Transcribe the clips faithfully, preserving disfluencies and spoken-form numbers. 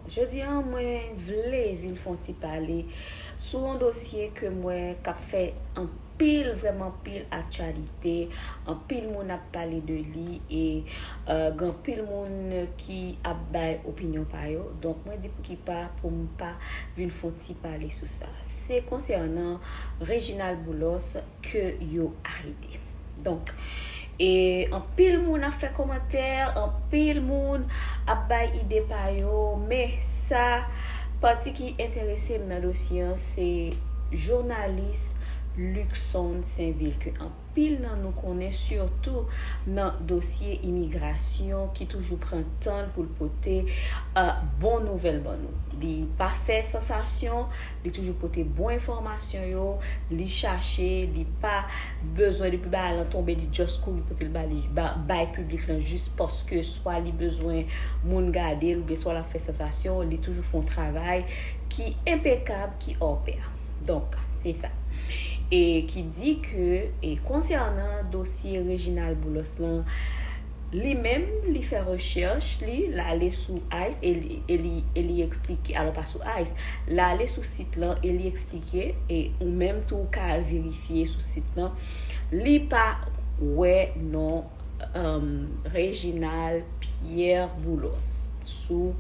Jodi a, mwen vle vin fè yon ti pale sou yon dosye ke m wè k ap fè anpil, vrèman anpil aktyalite, anpil moun ap pale de li e uh, gen anpil moun ki ap bay opinyon pa yo. Donk, mwen di poukipa pou m pa vin fè yon ti pale sou sa. Se konsènan Reginald Boulos ke yo arete. Donk, e anpil moun ap fè kòmantè, anpil moun ap bay ide pa yo, men sa pati ki enterese m nan dosye an se jounalis Luckson Sainvil ke anpil nan nou konnen, sitou nan dosye imigrasyon ki toujou pran tan l pou l pote uh, bon nouvèl ban nou. Li pa fè sansasyon, li toujou pote bon enfòmasyon yo, li chache, li pa bezwen depi bagay lan tonbe li just kouri pote l ba li ba, bay piblik lan jis paske swa li bezwen moun gade l oubyen swa l ap fè sansasyon, li toujou fè yon travay ki enpekab, ki hors pair. Donk, se sa. E ki di ke e konsènan dosye Reginald Boulos lan, li menm li fè rechèch li, l ale sou ICE e li, e li, e li eksplike, alò pa sou ICE, l ale sou sit lan e li eksplike, e ou menm tou w ka al verifye sou sit lan, li pa wè non um, Reginald Pierre Boulos sou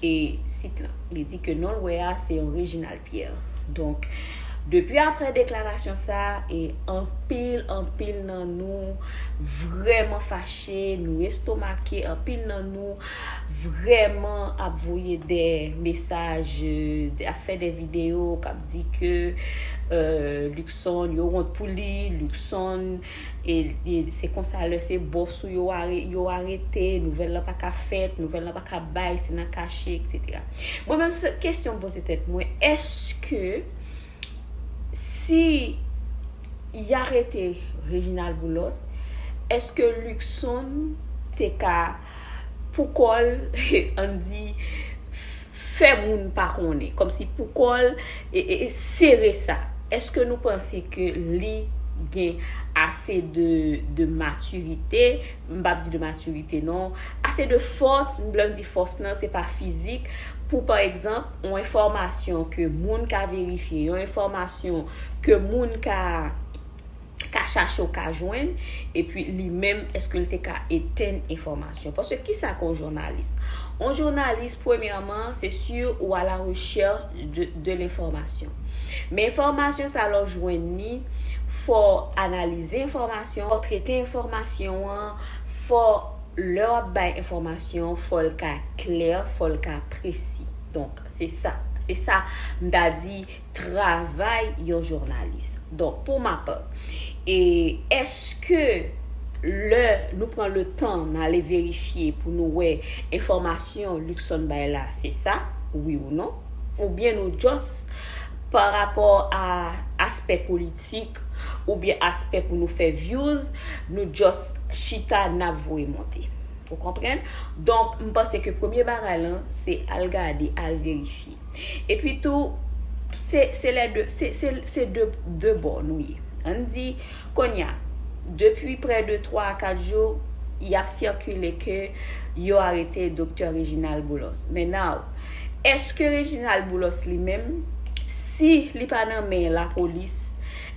e sit lan. Li di ke non l wè a se yon Reginald Pierre. Donk, depi apre deklarasyon sa, e anpil, anpil nan nou vrèman fache, nou estomake, anpil nan nou vrèman ap voye de mesaj, ap fè de videyo k ap di ke uh, Luckson, yo wont pou li, Luckson, e, e se konsa lè se bòs ou yo, are, yo arete, nouvèl lan pa ka fèt, nouvèl lan pa ka bay, se nan kache, etsetera. Mwen menm, se kesyon m poze tèt mwen, èske si y arete Reginald Boulos, èske Luckson te ka pou kò l, ann di, fè moun pa konnen, kòmsi pou kò l e, e, e sere sa? Èske nou panse ke li gen ase de, de matirite, m p ap di de matirite non, ase de fòs, lè m di fòs lan, se pa fizik, pou pa egzanp, yon enfòmasyon ke moun ka verifye, yon enfòmasyon ke moun ka ka chache w ka jwenn, epi li menm, èske l te ka etenn enfòmasyon? Paske kisa k yon jounalis? Yon jounalis, premyèman, se si ou a la rechèch de, de lenfòmasyon. Men enfòmasyon sa lè w jwenn li, fò w analize enfòmasyon, fò w trete enfòmasyon an, fò lè w ap bay enfòmasyon, fò l ka klè, fò l ka presi. Donk, se sa. Se sa m ta di travay yon jounalis. Donk, pou ma pa, e èske lè nou pran le tan n ale verifye pou nou wè enfòmasyon Luckson bay la, se sa, wi ou non? Oubyen nou just pa rapò a aspè politik oubyen aspè pou nou fè views, nou just chita n ap voye monte. Ou konprann? Donk, m panse ke premye bagay lan, se al gade, al verifye. Epi tou, se, se lè de, se, se, se de, de bò nou ye. Ann di, kounye a, depi prè de twa a kat jou, y ap sikile ke yo arete Doktè Reginald Boulos. Men now, èske Reginald Boulos li menm, si li pa nan men lapolis,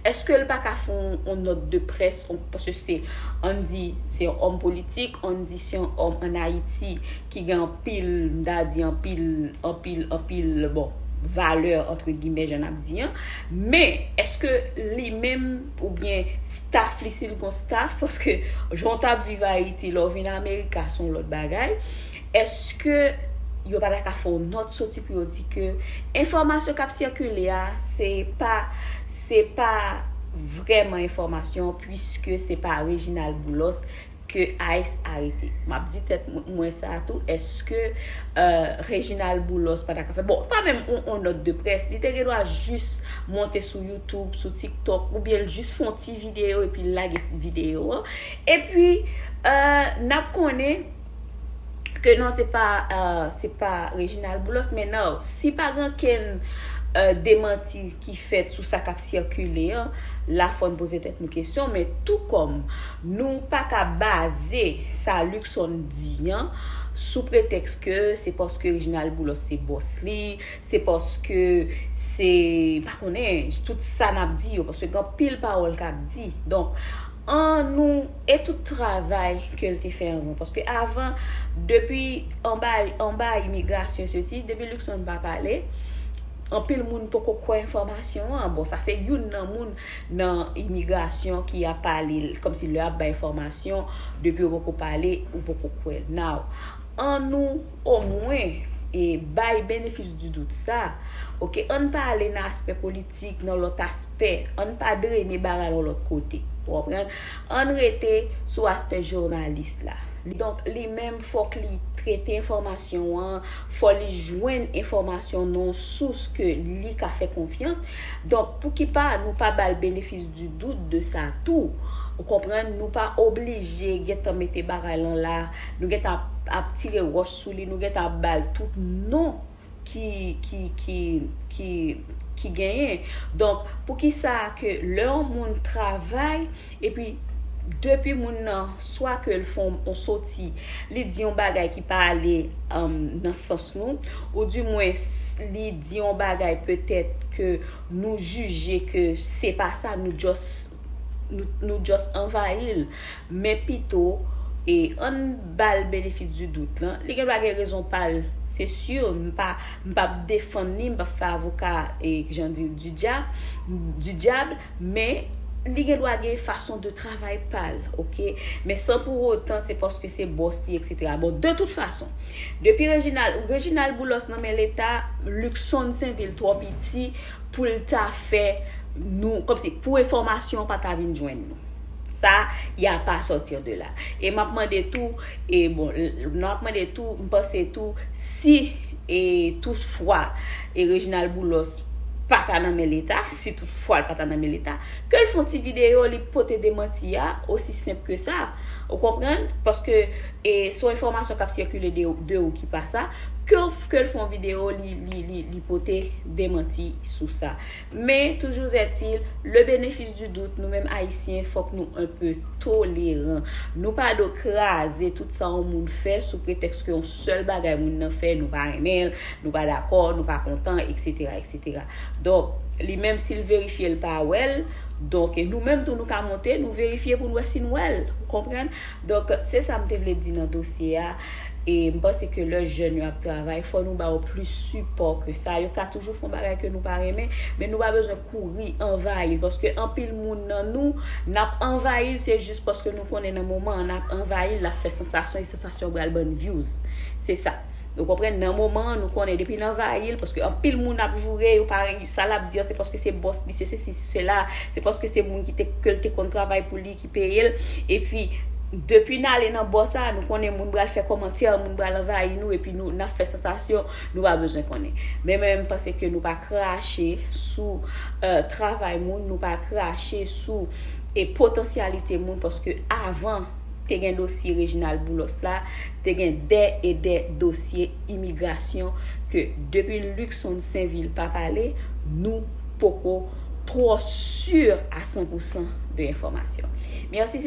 èske l pa ka fè yon, yon nòt de près, yon, paske se, ann di, se yon òm politik, ann di se yon òm ann Ayiti ki gen anpil, m ta di anpil, anpil, anpil, bon, valè, antre gimè, jan n ap di an. Men, èske li menm, oubyen staff li, si l gon staff, paske jan w t ap viv Ayiti, lè w vin Amerika, se yon lòt bagay. Èske yo pa ta ka fè yon nòt soti pou yo di ke enfòmasyon k ap sikile a, se pa, se pa vrèman enfòmasyon, puiske se pa Reginald Boulos ke ICE arete. M ap di tèt mwen, mwen sa tou, èske, euh, Reginald Boulos pa ta ka fè, bon, pa menm yon, yon nòt de près, li te gen dwa jis monte sou YouTube, sou TikTok, oubyen l jis fè yon ti videyo epi l lage videyo an. Epi, euh, n ap konnen ke non, se pa, euh, se pa Reginald Boulos, men non, si pa gen okenn, euh, demanti ki fèt sou sa k ap sikile an, la fò n poze tèt nou kesyon, men tou kòm nou pa ka baze sa Luckson di an sou pretèks ke se paske Reginald Boulos se bòs li, se paske se, pa konnen, tout sa n ap di yo, paske gen anpil pawòl k ap di. Donk, an nou, e tout travay ke l te fè anvan, paske avan, depi anba, anba imigrasyon, soti, depi Luckson pa pale, anpil moun poko kwè enfòmasyon an. Bon, sa se youn nan moun nan imigrasyon ki ap pale, kòmsi lè ap bay enfòmasyon, depi ou poko pale, ou poko kwè l. Now, an nou omwen e bay benefis di dout sa. Oke, ann pa ale nan aspè politik, nan lòt aspè. Ann pa drene bagay yon lòt kote. Ou konprann? Ann rete sou aspè jounalis la. Donk, li menm, fòk li trete enfòmasyon an, fò li jwenn enfòmasyon nan yon sous ke li ka fè konfyans. Donk, pouki pa nou pa ba l benefis di dout de sa tou? Ou konprann? Nou pa oblije gentan mete bagay lan la, nou gentan ap, ap tire wòch sou li, nou gentan ap ba l tout non ki, ki, ki, ki, ki genyen. Donk, poukisa ke lè yon moun travay, epi depi moun nan, swa ke l fè yon soti, li di yon bagay ki pa ale, um, nan sans nou, ou di mwen li di yon bagay petèt ke nou jije ke se pa sa, nou just, nou, nou just anvayi l. Men pito, e, ann ba l benefis di dout lan. Li gen dwa gen rezon pa l, se si, m pa, m p ap defann li, m p ap fè avoka, e, jan di, di dyab, di dyab, men li gen dwa gen fason de travay pa l, oke? Men san pou otan, se paske se bòs li, etsetera. Bon, de tout fason, depi Reginald, Reginald Boulos nan men Leta, Luckson Sainvil twò piti pou l ta fè nou, kòmsi pou enfòmasyon an pa ta vin jwenn nou. Sa, y a pas sortir de la. E m ap mande tou, e bon, m ap mande tou, m panse tou, si e toutfwa e Reginald Boulos pa ta nan men Leta, si toutfwa l pa ta nan men Leta, ke l fè yon ti videyo, li pote demanti a, osi senp ke sa. Ou konprann? Paske e se yon enfòmasyon k ap sikile de, de ou ki pa sa, ke, ke l fè yon videyo, li, li, li, li pote demanti sou sa. Men, toujours est-il, le bénéfice du doute, nou menm Ayisyen, fòk nou un peu toleran. Nou pa dwe kraze tout sa yon moun fè sou pretèks ke yon sèl bagay moun nan fè, nou pa renmen l, nou pa dakò, nou pa kontan, etsetera, etsetera. Donk, li menm, si l verifye, l pa wè l, donk, nou menm tou, nou ka monte, nou verifye pou n wè si n wè l. Ou konprann? Donk, se sa m te vle di nan dosye a. E m panse ke lè jèn yo ap travay, fò nou ba yo plis sipò ke sa. Yo ka toujou fè yon bagay ke nou pa renmen, men nou pa bezwen kouri anvayi l, paske anpil moun nan nou, n ap anvayi l, se jis paske nou konnen nan moman an, n ap anvayi l, l ap fè sansasyon, e sansasyon pral ban n views. Se sa. Ou konprann? Nan moman an, nou konnen depi n anvayi l, paske anpil moun ap joure, yo pa, sa l ap di an, se paske se bòs li, se sesi, se sela, se paske se moun ki te, ke l te konn travay pou li, ki peye l. Epi, depi n ale nan bò sa, nou konnen moun pral fè kòmantè, moun pral anvayi nou, epi nou, n ap fè sansasyon, nou pa bezwen konnen. Men mwen, m panse ke nou pa krache sou, eh, travay moun, nou pa krache sou, e, potansyalite moun, paske avan te gen dosye Reginald Boulos la, te gen dè e dè dosye imigrasyon ke depi Luckson Sainvil pa pale, nou poko twò si a san pou san de enfòmasyon. Mèsi.